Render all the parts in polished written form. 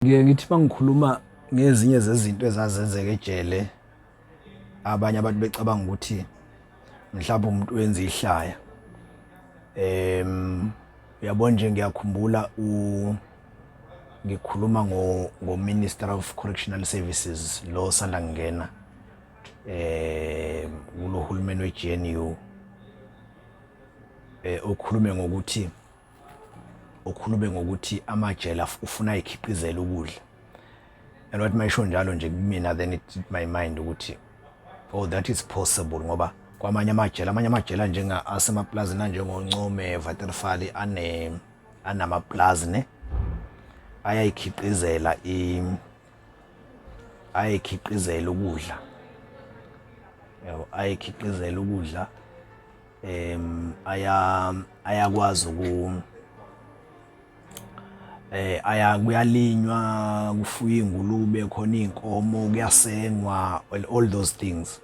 Ngike ngithi mangikhuluma ngezinye zezinto ezazenzeka ejele, abanye abantu becabanga ukuthi mhlawumbe umuntu wenza ihlaya. Uyabona nje, ngiyakhumbula u ngikhuluma ngo ngo Minister of Correctional Services lo osanda kungena kulo hulumeni we-GNU, okhulume ngokuthi amajele ufuna ayikhiqizele ukudla. And wathi mayisho njalo nje kumina, then it hit my mind ukuthi, oh, that is possible, ngoba kwamanye amajele, amanye amajele anjenga asemaplazini, anjengoNcome, Waterval, ane anamaplazi ne ayayikhiqizela i ayikhiqizela ukudla, yabo, ayikhiqizela ukudla, aya ayakwazi uku aya kuyalinywa, kufuya ingulube khona, inkomo, kuyasengwa, all those things,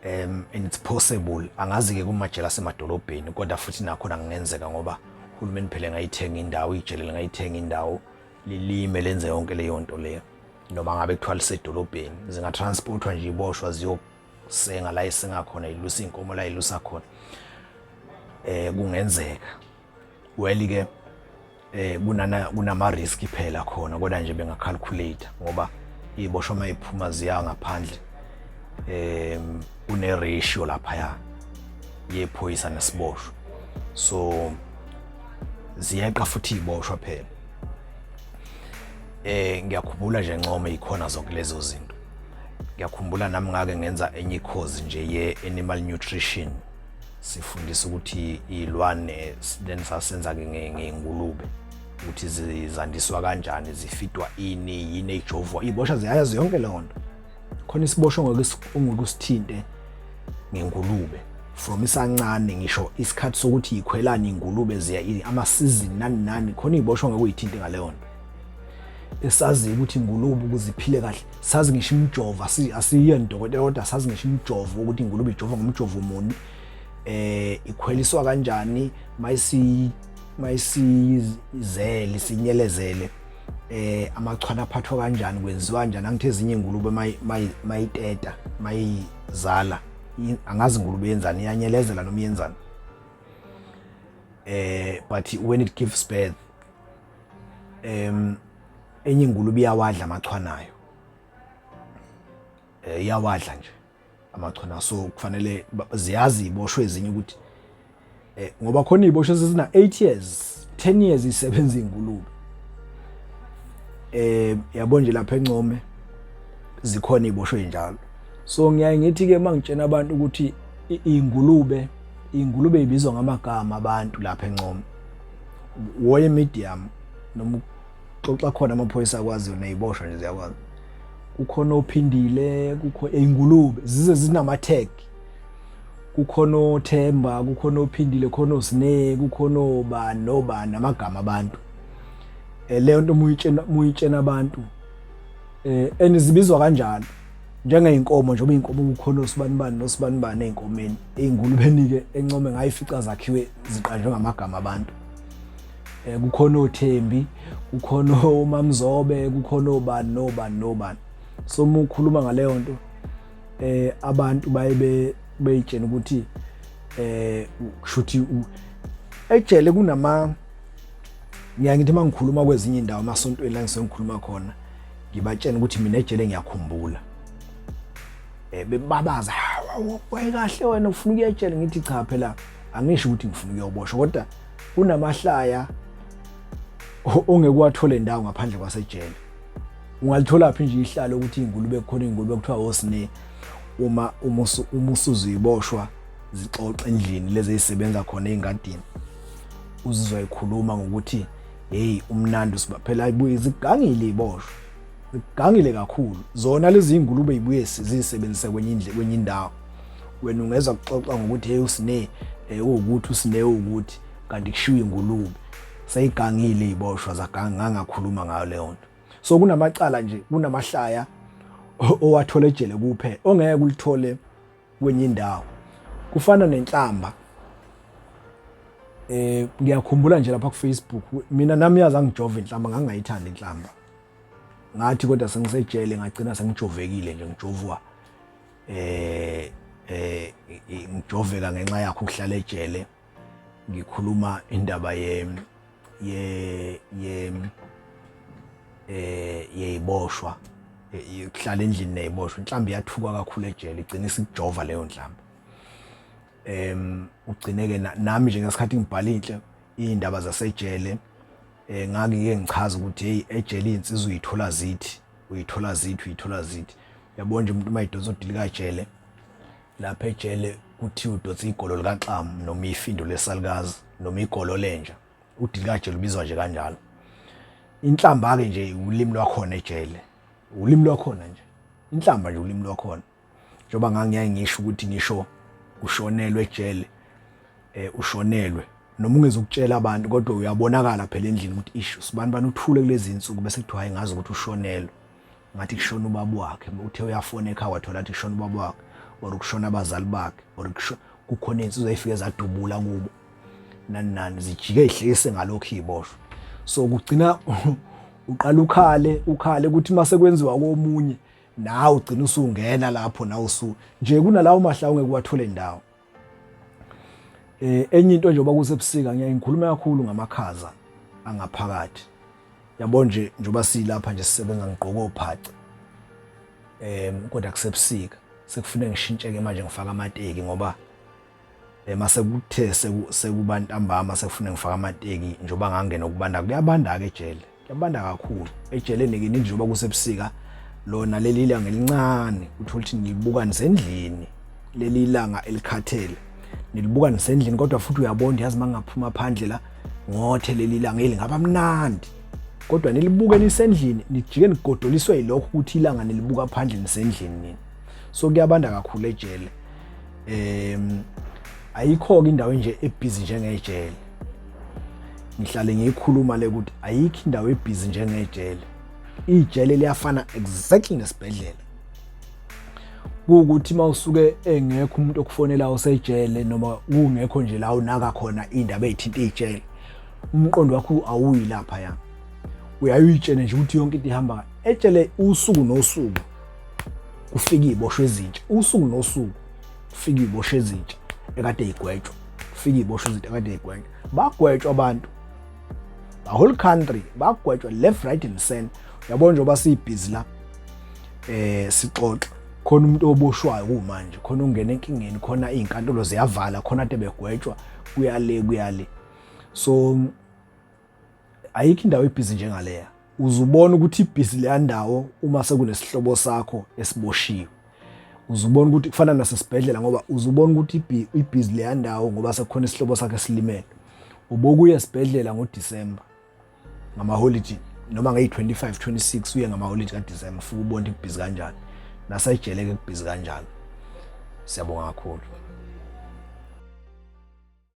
and it's possible. Angazi ke kumajele asemadolobheni, kodwa futhi nakhona kungenzeka, ngoba uhulumeni phela engayithenga indawo, ijele lingayithenga indawo, lilime, lenze yonke leyo nto leyo. Noma ngabe kuthiwa lisedolobheni, zingatransportwa nje iboshwa ziyosenga la isenga khona, ilusa inkomo la ilusa khona, kungenzeka. Well ke, kunana kunama risk phela khona, kodwa nje bengacalculate, ngoba iboshwa mayiphuma ziya ngaphandle, kune ratio lapha yephoyisa nesiboshwa, so ziyeqa futhi iboshwa phela. Ngiyakhumbula nje Ncome ikhona zonke lezo zinto. Ngiyakhumbula nami ngake ngenza enye course nje ye animal nutrition, sifundisa ukuthi izilwane, then sasenza ke ngengulube ukuthi zandiswa kanjani, zifidwa ini, yini ejovwa, iboshwa ziyayazi yonke leyo nto. Khona isiboshwa ongeke usithinte ngengulube from isancane, ngisho isikhathi sokuthi ikhwelani ingulube, ziya ama-season, nani nani. Khona iboshwa ngeke uyithinte ngaleyo nto, esazi ukuthi ingulube ukuze iphile kahle, sazi ngisho imijovo, asiyeni dokotela, kodwa sazi ngisho imijovo ukuthi ingulube ijova ngomjovo muni, ikhweliswa kanjani, mayisizele, sinyelezele, amachwane aphathwa kanjani, kwenziwa kanjani. Angithi ezinye ingulube mayiteta, mayizala, angazi ingulube yenzani, iyanyelezela noma iyenzani, but when it gives birth, enye ingulube iyawadla amachwanayo, iyawadla nje amachwana. So kufanele ziyazi iboshwe ezinye ukuthi ngoba khona iboshwe sezina 8 years, 10 years isebenza ingulube. Yabo nje lapha eNcome zikhona iboshwe njalo. So ngiyaye ngithi ke mangitshena abantu ukuthi ingulube ibizwa ngamagama abantu lapha eNcome, woye medium noma uxoxa khona amaphoyisa akwaziyo, neziboshwa nje ziyakwazi. Kukhona ophindile, kukho ingulube zize zinama tag, kukhona oThemba, kukhona ophindile, khona oSine, kukhona obani nobani, amagama abantu. Leyo nto muyitshena abantu, enizibizwa kanjalo njengeyinkomo njengoba inkomo kukhona osibanibani nosibanibani eyinkomeni, eyingulubeni ke eNcome ngayifica zakhiwe ziqanjwe ngamagama abantu. Kukhona oThembi, kukhona uMamzobe, kukhona obani nobani nobani. So uma ukhuluma ngaleyo nto, abantu baye beyitshena ukuthi kushuthi ejele kunama, ngiya ngithi mangikhuluma kwezinye indawo, emasontweni la ngisengikhuluma khona, ngibatshena ukuthi mina ejele ngiyakhumbula bebabaza, "Wayekahle wena, ufuna ukuya ejele?" Ngithi, "Cha phela, angisho ukuthi ngifuna ukuyoboshwa, kodwa kunamahlaya ongeke uwathole indawo ngaphandle kwasejele." Ungalithola phi nje ihlalo ukuthi ingulube, kukhona ingulube kuthiwa osine, uma uma usuziboshwa zixoxa endlini lezi ezisebenza khona engadini, uzizwa ikhuluma ngokuthi, "Hey, umnandi usiba phela." Ibuye zigangile iboshwa, zigangile kakhulu zona lezi ingulube, ibuye zisebenzise kwenye indle, kwenye indawo. Wena ungezwa kuxoxa ngokuthi, "Hey, usine ukuthi usine ukuthi," kanti kushiwo ingulube seyigangile, iboshwa zaganga, ngakhuluma ngayo leyo nto. So kunamacala nje, kunamahlaya owathola ejele kuphela ongeke ulithole kwenye indawo. Kufana nenhlamba. Ngiyakhumbula nje lapha ku Facebook, mina nami yazi angijova inhlamba, ngangayithanda inhlamba. Ngathi kodwa sengisejele ngagcina sengijovekile nje, ngijovwa ngijoveka ngenxa yakho ukuhlala ejele. Ngikhuluma indaba ye ye ye yeyiboshwa, ukuhlala endlini neyiboshwa. Inhlambi iyathuka kakhulu ejele, igcina isikujova leyo nhlamba. Ugcineke nami nje ngesikhathi ngibhala inhle indaba zasejele, ngake ngichaza ukuthi hey, ejele insizwa uyithola zithi, uyithola zithi, uyithola zithi. Yabona nje umuntu mayidonsa udilika jele lapha ejele, kuthiwa udonsa igolo likaxamu noma ifindo lesalukazi noma igolo lenja, udilika jele ubizwa nje kanjalo. Inhlamba ke nje ulimi lwakhona ejele, ulimi lwakhona nje, inhlamba nje ulimi lwakhona. Njengoba ngangiyaye ngisho ukuthi ngisho ushonelwe ejele, ushonelwe noma ungezukutshela abantu, kodwa uyabonakala phela endlini ukuthi ish, usibani bani uthule kulezi insuku, bese kuthiwa hayi, ngazi ukuthi ushonelwe, ngathi kushona ubaba wakhe. Uthe uyafona ekhaya wathola athi kushona ubaba wakhe or kushona abazali bakhe or kukhona insizwa ezifike zadubula kubo nani nani, zijike ihlekise ngalokho iboshwa. So kugcina uqala ukhale, ukhale ukuthi mase kwenziwa komunye nawe ugcina usungena lapho, nawe usu nje kunalawo mahla ungeke uwathole indawo. Enye into, njengoba kusebusika, ngiyaye ngikhuluma kakhulu ngamakhaza angaphakathi. Yabo nje njengoba silapha nje sisebenza, ngigqoke ophaca, kodwa kusebusika, sekufuneka ngishintsheke manje ngifaka amateki, ngoba mase kuthe sekuba ntambama sekufuneka ngifaka amateki njengoba ngangena ukubanda. Kuyabanda ke ejele, kuyabanda kakhulu ejele nekini njengoba kusebusika. Lona leli langa elincane uthola ukuthi nilibuka nisendlini, leli langa elikhathele nilibuka nisendlini, kodwa futhi uyabona, yazi mangaphuma phandle la ngothe leli langa elingaba mnandi, kodwa nilibuke nisendlini, nijike nigodoliswe yilokho ukuthi ilanga nilibuka phandle nisendlini nini. So kuyabanda kakhulu ejele. Ayikho-ke indawo nje ebhizi njengejele. Ngihlale ngiyikhuluma le ukuthi ayikho indawo ebhizi njengejele. Ijele liyafana exactly nesibhedlela, kuwukuthi uma usuke engekho umuntu okufonela osejele noma kungekho nje la unaka khona indaba ey'thinta iy'tshele, umqondo wakho awuyi lapha ya, uyaye uyitshene nje ukuthi yonke into ihamba ejele. Usuku nosuku kufika iy'boshwa ezintsha, usuku nosuku kufika iy'boshwa ezintsha ekade y'gwetshwa, kufika iy'boshwa ezintsha ekade y'gwetshwa. Bagwetshwa abantu, the whole country bagwetshwa left, right and center. Uyabona njengoba siyibhizi la sixoxa, khona umuntu oboshwayo kumanje, khona ungena enkingeni, khona iy'nkantolo ziyavala, khona ade begwetshwa, kuyale kuyale. So ayikho indawo ebhizi njengaleya. Uzubona ukuthi ibhizi leya ndawo uma sekunesihlobo sakho esiboshiwe. Uzubona ukuthi kufana nasesibhedlela, ngoba uzubona ukuthi ibhizi leya ndawo ngoba sekukhona isihlobo sakho esilimele. Ubokuya esibhedlela ngoDisemba ngamaholidi noma ngeyi-25 26, uye ngamaholidi kaDisemba, fuke ubone ukuthi kubhizi kanjani. Nasejele-ke kubhizi kanjalo. Siyabonga kakhulu.